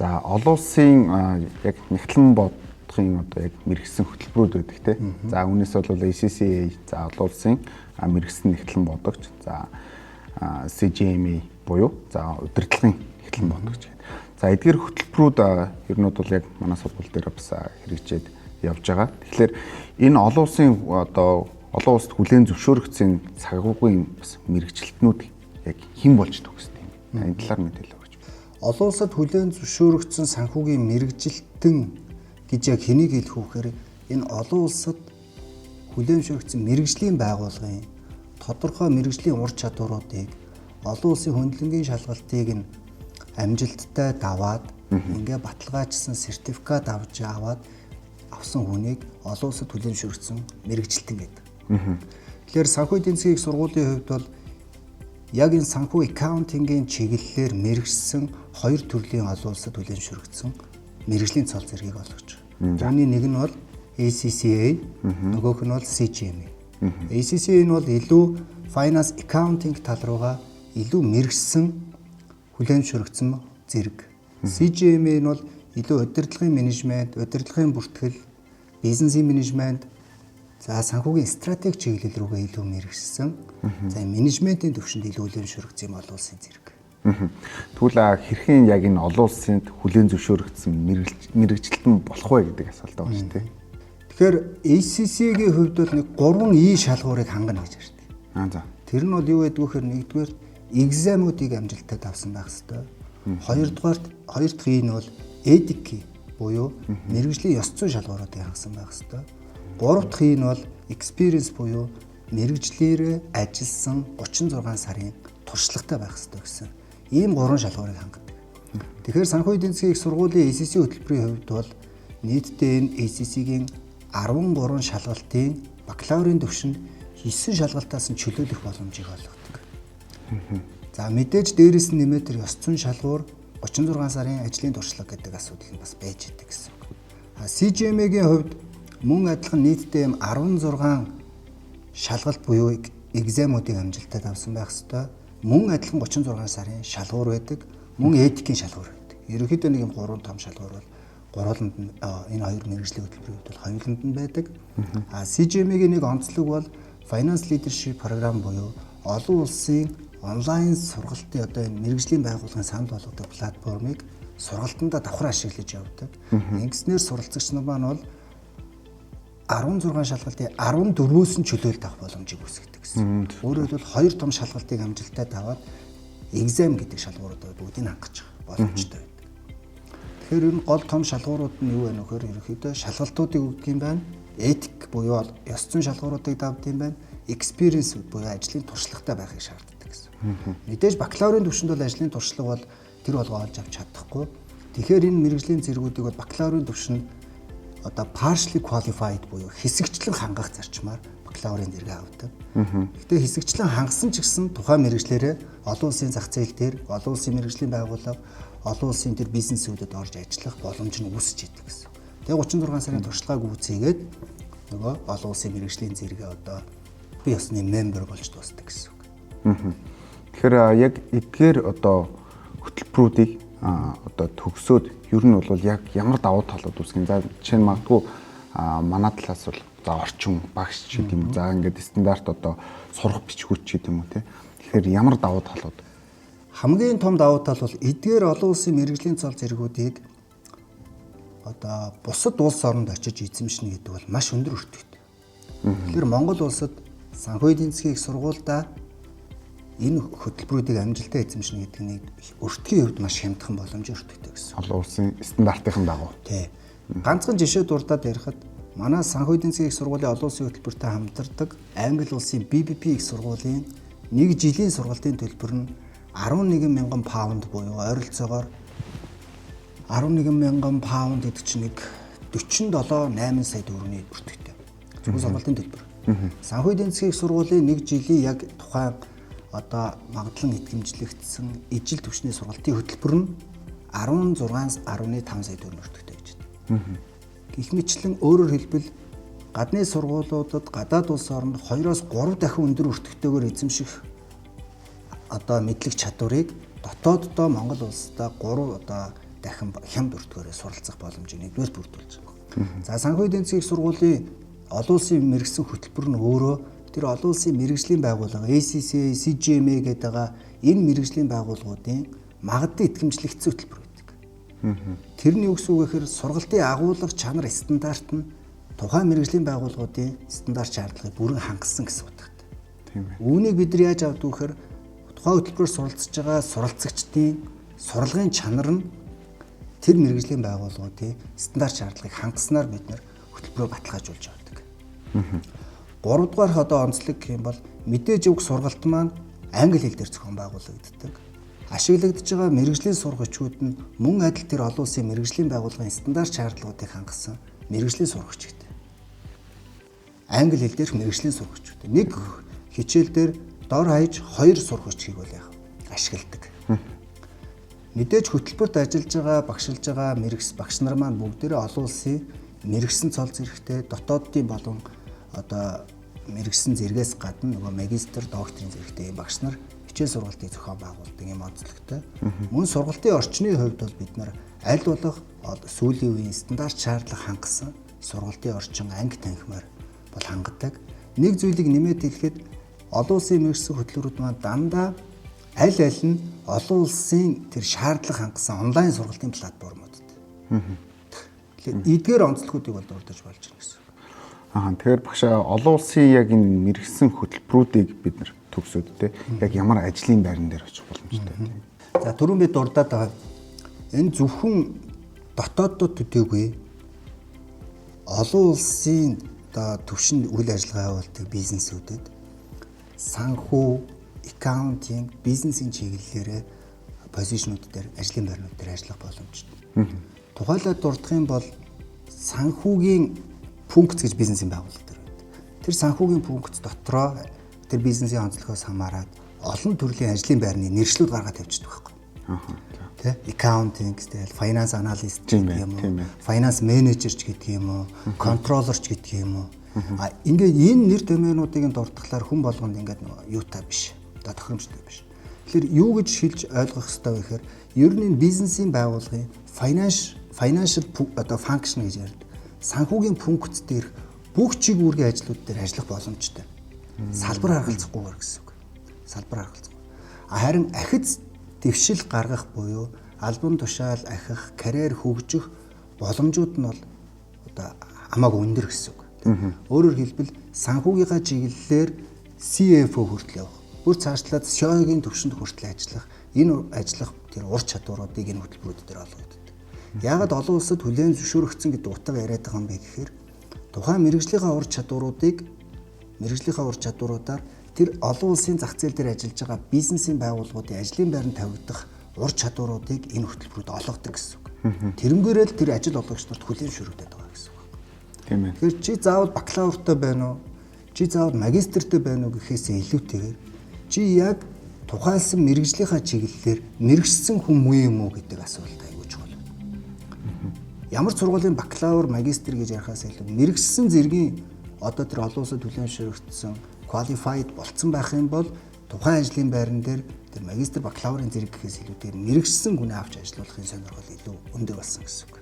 За, олон улсын яг нягтлан бодохын одоо яг мэргэшсэн хөтөлбөрүүд байдаг, те. За, үүнээс бол ACCA, за, олон улсын мэргэшсэн нягтлан бодогч, за, CGMA буюу, за, удирдлагын нягтлан бодогч гэдэг. За, эдгээр хөтөлбөрүүд ер нь бол яг манай сургууль дээр бас хэрэгжээд явж байгаа. Тэгэхээр энэ олон улсын, одоо олон улсад хүлээн зөвшөөрөгдсөн санхүүгийн бас мэргэжилтнүүд яг хэн болж төгсдөг юм? Энэ талаар мэдээлэл өгөөч. Олон улсад хүлээн зөвшөөрөгдсөн санхүүгийн мэргэжилтэн гэж яг хэнийг хэлэх вэ гэхээр энэ олон улсад хүлээн зөвшөөрөгдсөн мэргэжлийн байгууллагын тодорхой мэргэжлийн ур чадваруудыг, олон улсын хөндлөнгийн шалгалтыг нь амжилттай даваад, ингээ баталгаажсан сертификат авч аваад авсан хүнийг олон улсад хүлээн зөвшөөрөгдсөн мэргэжилтэн гэдэг. Тэгэхээр санхүү эдийн засгийн их сургуулийн хувьд бол яг энэ санхүү accounting ийн чиглэлээр мэргэшсэн хоёр төрлийн олон улсад хүлээн зөвшөөрөгдсөн мэргэжлийн цол зэргийг олгож байгаа. Үүний нэг нь бол ACCA, нөгөөх нь бол CGMA. ACCA нь бол илүү finance accounting тал руугаа илүү мэргэшсэн хүлээн зөвшөөрөгдсөн зэрэг. CGMA нь бол илүү удирдлагын менежмент, удирдлагын бүртгэл, бизнесийн менежмент, за, санхүүгийн стратеги чиглэл рүүгээ илүү мэргэшсэн. За, менежментийн төвшөнд илүү хүлээн зөвшөөрөгдсөн юм олон улсын зэрэг. Тэгвэл хэрхэн яг энэ олон улсын хүлээн зөвшөөрөгдсөн мэргэжилтэн болох вэ гэдэг асуулт байгаа шүү дээ. Тэгэхээр ACCA-гийн хувьд бол нэг 3 E шалгуурыг хангана гэж ярьдаг. Аа, за. Тэр нь бол юу гэдэг вэ гэхээр нэгдүгээр exam уудыг амжилттай давсан байх ёстой. Хоёрдугаарт, хоёр дахь E нь бол этик буюу мэргэжлийн ёс зүйн шалгууруудыг хангасан байх ёстой. Гурав дахь E нь бол experience буюу мэргэжлээрээ ажилласан 36 сарын туршлагатай байх ёстой гэсэн ийм гурван шалгуурыг хангадаг. Тэгэхээр санхүү эдийн засгийн их сургуулийн ACCA хөтөлбөрийн хувьд бол нийтдээ энэ ACCA-гийн 13 шалгалтын бакалаврын түвшинд 9 шалгалтаас нь чөлөөлөх боломжийг олгодог. За, мэдээж дээрэс нь нэмээд тэр ёс зүйн шалгуур, 36 сарын ажлын туршлага гэдэг асуудал нь бас байж идэг гэсэн үг. А CGMA-гийн хувьд мөн адилхан нийтдээ юм 16 шалгалт буюу exam уудыг амжилттай давсан байх ёстой. Мөн адилхан 36 сарын шалгуур байдаг. Мөн этикийн шалгуур байдаг. Ерөнхийдөө нэг юм гурван том шалгуур бол гурвууланд нь, энэ хоёр мэргэжлийн хөтөлбөрийн хувьд бол хоёуланд нь байдаг. А CGMA-гийн нэг онцлог бол Finance Leadership програм буюу олон улсын онлайн сургалтын, одоо энэ мэргэжлийн байгууллагын санал болгодог платформыг сургалтандаа давхар ашиглаж явдаг. Ингэснээр суралцагч нар маань бол 16 шалгалтын 14-өөс нь чөлөөлт авах боломжийг үүсгэдэг гэсэн. Өөрөөр хэлбэл, хоёр том шалгалтыг амжилттай даваад exam гэдэг шалгууруудаа бүгдийг хангах боломжтой байдаг. Тэгэхээр ер нь гол том шалгуурууд нь юу вэ нөхөр, ерөнхийдөө шалгалтуудыг өгдөг юм байна. Этик буюу ёс зүйн шалгууруудыг давдаг юм байна. Experience буюу ажлын туршлагатай байхыг шаарддаг гэсэн. Мэдээж бакалаврын түвшинд бол ажлын туршлага бол тэр болгоо олж авч чадахгүй. Тэгэхээр энэ мэргэжлийн зэргүүдийг бол бакалаврын түвшинд одоо partially qualified буюу хэсэгчлэн хангах зарчмаар бакалаврын зэрэг авдаг. Гэхдээ хэсэгчлэн хангасан ч гэсэн тухайн мэргэжлээрээ олон улсын зах зээл дээр, олон улсын мэргэжлийн байгууллага, олон улсын тэр бизнесүүдэд орж ажиллах боломж нь үүсэж идэг гэсэн. Тэгээ 36 сарын туршлагыг үүсээгээд нөгөө олон улсын мэргэжлийн зэрэгээ одоо бие ёсны member болж дуусдаг гэсэн үг. Тэгэхээр яг эдгээр одоо хөтөлбөрүүдийг одоо төгсөөд ер нь бол яг ямар давуу талууд үүсгэн? За, жишээ нь магадгүй манай талаас бол, за, орчин багш ч гэдэг юм уу. За, ингээд стандарт одоо сурах бичгүүд ч гэдэг юм уу, те. Тэгэхээр ямар давуу талууд? Хамгийн том давуу тал бол эдгээр олон улсын мэргэжлийн цол зэргүүдийг одоо бусад улс оронд очиж эзэмшнэ гэдэг бол маш өндөр өртөгтэй. Тэгэхээр Монгол улсад санхүү эдийн засгийн их сургуульдаа энэ хөтөлбөрүүдийг амжилттай эзэмшнэ гэдэг нь өртгийн хувьд маш хямдхан боломж, өртөгтэй гэсэн. Олон улсын стандартын дагуу. Тий. Ганцхан жишээ дурдаад ярихад манай санхүү эдийн засгийн их сургуулийн олон улсын хөтөлбөртэй хамтардаг Англи улсын BBP их сургуулийн нэг жилийн сургалтын төлбөр нь 11 мянган паунд буюу ойролцоогоор 11 мянган паунд гэдэг чинь нэг 47 8 сая төгрөгийн өртөгтэй. Зөвхөн сургалтын төлбөр. Санхүү эдийн засгийн их сургуулийн нэг жилийн яг тухайн одоо магадлан итгэмжлэгдсэн ижил түвшний сургалтын хөтөлбөр нь 16.5 сая төгрөг өртөгтэй гэж байна. Гэх мэтчлэн, өөрөөр хэлбэл, гадны сургуулиудад, гадаад улс оронд 2-оос 3 дахин өндөр өртөгтэйгээр эзэмших одоо мэдлэг чадварыг дотооддоо Монгол улсдаа 3 одоо дахин хямд өртгөөрөө суралцах боломжийг нэгдүгээр бүрдүүлж байгаа. За, санхүү эдийн засгийн сургуулийн олон улсын мэргэсэн хөтөлбөр нь өөрөө тэр олон улсын мэргэжлийн байгууллага ACCA, CGMA гэдэг байгаа энэ мэргэжлийн байгууллагуудын магадлан итгэмжлэгдсэн хөтөлбөр байдаг. Тэр нь юу гэсэн үг гэхээр сургалтын агуулга, чанар, стандарт нь тухайн мэргэжлийн байгууллагуудын стандарт шаардлагыг бүрэн хангасан гэсэн утгатай. Тийм ээ. Үүнийг бид нар яаж авдаг вэ гэхээр тухайн хөтөлбөрөөр суралцж байгаа суралцагчдын сурлагын чанар нь тэр мэргэжлийн байгууллагуудын стандарт шаардлагыг хангаснаар бид нар хөтөлбөрөөр баталгаажуулж явдаг. Гуравдугаар одоо онцлог гэх юм бол мэдээж уг сургалт маань англи хэл дээр зохион байгуулагддаг. Ашиглагдж байгаа мэргэжлийн сурах хүчүүд нь мөн адил тэр олон улсын мэргэжлийн байгууллагын стандарт шаардлагуудыг хангасан мэргэжлийн сурах хүчтэй. Англи хэл дээрх мэргэжлийн сурах хүчтэй. Нэг хичээл дээр дор хаяж 2 сурах хүчийг бол яг ашигладаг. Мэдээж хөтөлбөрт ажиллаж байгаа, багшилж байгаа мэрэгс багш нар маань бүгдээрээ олон улсын мэргэсэн цол зэрэгтэй, дотоодын болон одоо мэргэсэн зэргээс гадна нөгөө магистр, докторийн зэрэгтэй юм багш нар хичээл сургалтыг зохион байгуулдаг юм онцлогтой. Мөн сургалтын орчны хувьд бол бид нар аль болох сүүлийн үеийн стандарт шаардлага хангасан сургалтын орчин, анги танхимаар бол хангадаг. Нэг зүйлийг нэмээд хэлэхэд олон улсын мэргэсэн хөтөлбөрүүд маань дандаа аль аль нь олон улсын тэр шаардлага хангасан онлайн сургалтын платформудад. Тэгэхээр эдгээр онцлогуудыг бол дурдж болж байна гэсэн үг. Аа, тэгэхээр багшаа, олон улсын яг энэ мэргэсэн хөтөлбөрүүдийг бид нар төгсөөд те яг ямар ажлын байран дээр очих боломжтой тийм. За, түрүүн би дурдаад байгаа. Энэ зөвхөн дотооддод төдийгүй олон улсын одоо төвшөнд үйл ажиллагаа явуулдаг бизнесүүдэд санхүү, accounting, бизнесийн чиглэлээрээ position ууд дээр, ажлын байрнууд дээр ажиллах боломжтой. Тухайлаад дурдах юм бол санхүүгийн функц гэж бизнесийн байгууллага дээр байдаг. Тэр санхүүгийн функц дотроо тэр бизнесийн онцлогоос хамаарат олон төрлийн ажлын байрны нэршлүүд гаргаад тавьчихдаг байхгүй. Тэ, accounting гэдэг, finance analyst гэдэг юм уу, finance manager ч гэдэг юм уу, controller ч гэдэг юм уу. А ингээд энэ нэр томьёонуудыг нь дурдахлаар хүн болгонд ингээд нөгөө юутай биш. Одоо тохиромжтой биш. Тэгэхээр юу гэж хэлж ойлгох ёстой вэ гэхээр ер нь энэ бизнесийн байгууллагын financial одоо function гэж ярьдаг. Санхүүгийн функц дээрх бүх чиг үүргийн ажлууд дээр ажиллах боломжтой. Салбар харгалзахгүйгээр гэсэн үг. Салбар харгалзахгүй. А харин ахиц дэвшил гаргах буюу албан тушаал ахих, карьер хөгжих боломжууд нь бол одоо хамаагүй өндөр гэсэн үг. Өөрөөр хэлбэл санхүүгийнхаа чиглэлээр CFO хүртэл явах. Бүр цаашлаад CEO-гийн төвшөнд хүртэл ажиллах, энэ ажиллах тэр ур чадваруудыг энэ хөтөлбөрүүд дээр олгогддог. Яагаад олон улсад хүлээн зөвшөөрөгдсөн гэдэг утга яриад байгаа юм бэ гэхээр тухайн мэргэжлийнхаа ур чадваруудаар тэр олон улсын зах зээл дээр ажиллаж байгаа бизнесийн байгууллагуудын ажлын байранд тавигдах ур чадваруудыг энэ хөтөлбөрүүд олгодог гэсэн үг. Тэрнгээрээ л тэр ажил олгогч нарт хүлээн зөвшөөрөгдөд байгаа гэсэн үг. Тийм ээ. Тэгэхээр чи заавал бакалавртай байна уу? Чи заавал магистртай байна уу гэхээсээ илүүтэйгээр чи яг тухайлсан мэргэжлийнхаа чиглэлээр мэргэшсэн хүн муу юм уу гэдэг асуулт аягүй чухал. Ямар сургуулийн бакалавр, магистр гэж ярихаас илүү мэргэшсэн зэргийн одоо тэр олон улсад хүлээн зөвшөөрөгдсөн qualified болцсон байх юм бол тухайн ажлын байран дээр тэр магистр, бакалаврын зэрэг гэхээс илүүтэйгээр мэргэшсэн хүнээ авч ажиллуулахын сонирхол илүү өндөр болсон гэсэн үг.